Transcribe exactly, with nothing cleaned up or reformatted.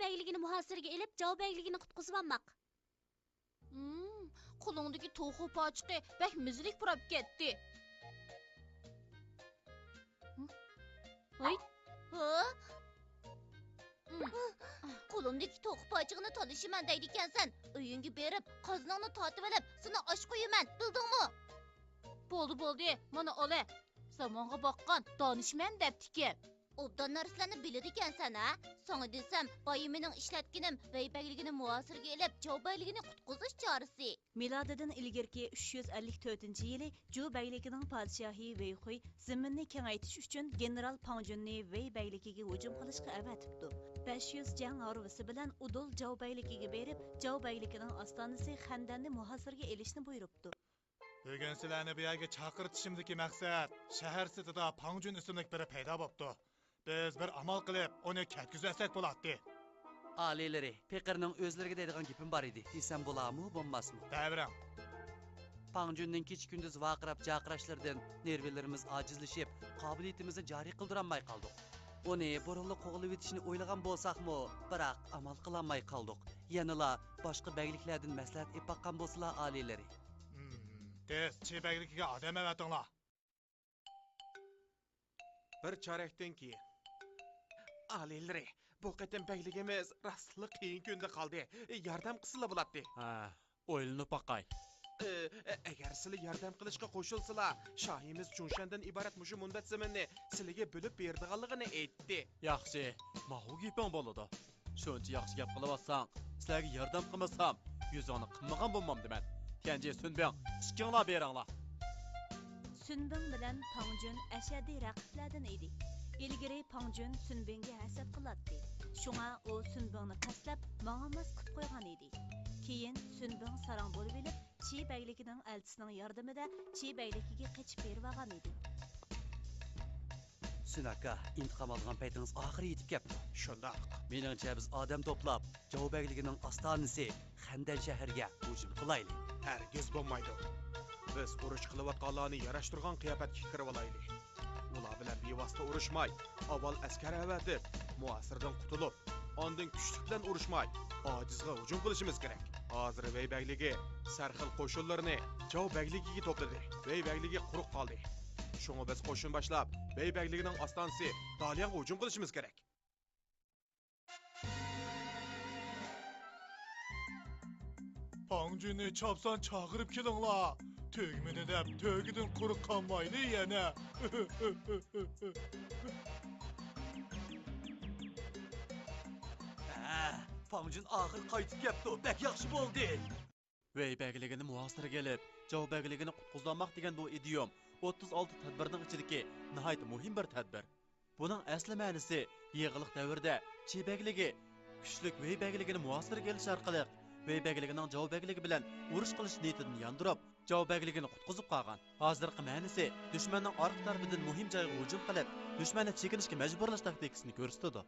بەگلىكىنى مۇھاسىرىگە ئېلىپ، جاۋ بەگلىكىنى قۇتقۇزۇۋالماق. ھىم، قولۇڭدىكى توخۇ پاچىقى بەك مېزىلىك پۇراپ كەتتى. ھە؟ ھە؟ ھىم. قولۇمدىكى توخۇ پاچىقىنى تالىشىمەن دەيدىكەنسەن. ئۆيۈڭگە بېرىپ، قازىنىڭنى تارتىۋېلىپ، سېنى ئاچ قويىمەن، بىلدىڭمۇ؟ بولدى، بولدى، مانا ئالە. زامانغا باققان دانىشمەن دەپتىكەن. ئوبدان نەرسىلەرنى بىلىدىكەنسەن ھە؟ ساڭا دېسەم، بايا مېنىڭ ئىشلەتكىنىم ۋەي بەگلىكىنى مۇھاسىرىگە ئېلىپ، جاۋ بەگلىكىنى قۇتقۇزۇش چارىسى. مىلادىدىن ئىلگىرىكى ئۈچ يۈز ئەللىك تۆتىنچى يىلى جۇ بەگلىكىنىڭ پادىشاھى ۋېيخۇي زېمىننى كېڭەيتىش ئۈچۈن گېنېرال پاڭجۈننى ۋېي بەگلىكىگە ھۇجۇم قىلىشقا ئەۋەتىپتۇ. بەش يۈز جەڭ ھارۋىسى بىلەن ئۇدۇل جاۋ بەگلىكىگە بېرىپ، جاۋ بەگلىكىنىڭ ئاستانىسى خەندەننى مۇھاسىرىگە ئېلىشنى بۇيرۇپتۇ. بۈگۈن سىلەرنى بۇ يەرگە چاقىرتىشىمدىكى مەقسەت، شەھەر سىرتىدا پاڭجۈن ئىسىملىك بىرى پەيدا بوپتۇ. بىز بىر ئامال قىلىپ، ئۇنى كەتكۈزۈۋەتسەك بولاتتى. ئالىيلىرى، پېقىرنىڭ ئۆزلىرىگە دەيدىغان گېپىم بار ئىدى، دېسەم بولارمۇ، بولماسمۇ؟ دەۋېرىڭ. پاڭجۈننىڭ كېچە-كۈندۈز ۋارقىراپ-جارقىراشلىرىدىن نېرۋىلىرىمىز ئاجىزلىشىپ، قابىلىيىتىمىزنى جارى قىلدۇرالماي قالدۇق. ئۇنى بۇرۇنلا قوغلىۋېتىشنى ئويلىغان بولساقمۇ، بىراق ئامال قىلالماي قالدۇق. يەنىلا باشقا بەگلىكلەردىن مەسلىھەت ئېلىپ باققان بولسىلا، ئالىيلىرى. ھىم، تېز چى بەگلىكىگە ئادەم ئەۋەتىڭلار. بىر چارەكتىن كېيىن. ئالىيلىرى، بۇ قېتىم بەگلىكىمىز راستلا قىيىن كۈندە قالدى. ياردەم قىلسىلا بولاتتى. ھە، ئويلىنىپ باقاي. ئە، ئە، ئەگەر سىلە ياردەم قىلىشقا قوشۇلسىلا، شاھىمىز چۇڭشەندىن ئىبارەت مۇشۇ مۇنبەت زېمىننى سىلىگە بۆلۈپ بېرىدىغانلىقىنى ئېيتتى. ياخشى، ماۋۇ گېپىڭ بولىدۇ. شۇنچە ياخشى گەپ قىلىۋاتساڭ، سىلەرگە ياردەم قىلمىسام، يۈزۈڭنى قىلمىغان بولمامدىمەن. تيەنجى، سۈنبىڭ، ئىككىڭلار بېرىڭلار. سۈنبىڭ بىلەن پاڭجۈن ئەشەددىي رەقىبلەردىن ئىدى. ئىلگىرى پاڭجۈن سۈنبىڭگە ھەسەت قىلاتتى. شۇڭا ئۇ سۈنبىڭنى قەستلەپ، ماڭالماس قىلىپ قويغان ئىدى. كېيىن سۈنبىڭ ساراڭ بولۇۋېلىپ، چى بەگلىكىنىڭ ئەلچىسىنىڭ ياردىمىدە چى بەگلىكىگە قېچىپ بېرىۋالغان ئىدى. سۈن ئاكا، ئىنتىقام ئالىدىغان پەيتىڭىز ئاخىرى يېتىپ كەپتۇ. شۇنداق. مېنىڭچە، بىز ئادەم توپلاپ، جاۋ بەگلىكىنىڭ ئاستانىسى خەندەن شەھىرىگە ھۇجۇم قىلايلى. ھەرگىز بولمايدۇ. بىز ئۇرۇش قىلىۋاتقانلارنى ياراشتۇرغان قىياپەتكە كىرىۋالايلى. ئۇلار بىلەن بىۋاسىتە ئۇرۇشماي، ئاۋۋال ئەسكەر ئەۋەتىپ، مۇھاسىرىدىن قۇتۇلۇپ، ئاندىن كۈچلۈك بىلەن ئۇرۇشماي، ئاجىزغا ھۇجۇم قىلىشىمىز كېرەك. ھازىر ۋېي بەگلىكى سەرخىل قوشۇنلىرىنى جاۋ بەگلىكىگە توپلىدى. ۋېي بەگلىكى قۇرۇق قالدى. شۇڭا بىز قوشۇن باشلاپ، ۋېي بەگلىكىنىڭ ئاستانىسى دالياڭغا ھۇجۇم قىلىشىمىز كېرەك. پاڭجۈننى چاپسان چاقىرىپ كېلىڭلار. تۈگمىنى دەپ، تۆگىدىن قۇرۇق قالمايلى يەنە. ھە، پاڭجۈن ئاخىر قايتىپ كەپتۇ، بەك ياخشى بولدى. ۋېي بەگلىكىنى مۇھاسىرىگە ئېلىپ، جاۋ بەگلىكىنى قۇتقۇزالماق دېگەن بۇ ئىدىيوم ئوتتۇز ئالتە تەدبىرنىڭ ئىچىدىكى ناھايىتى مۇھىم بىر تەدبىر. بۇنىڭ ئەسلى مەنىسى، يېغىلىق دەۋرىدە چى بەگلىكى كۈچلۈك ۋېي بەگلىكىنى مۇھاسىرىگە ئېلىش ئارقىلىق، ۋېي بەگلىكىنىڭ جاۋ بەگلىكى بىلەن ئۇرۇش قىلىش نىيىتىدىن ياندۇرۇپ، جاۋ بەگلىكىنى قۇتقۇزۇپ قالغان. ھازىرقى مەنىسى، دۈشمەننىڭ ئارقا تەرىپىدىن مۇھىم جايغا ھۇجۇم قىلىپ، دۈشمەننى چېكىنىشكە مەجبۇرلاش تاكتىكىسىنى كۆرسىتىدۇ.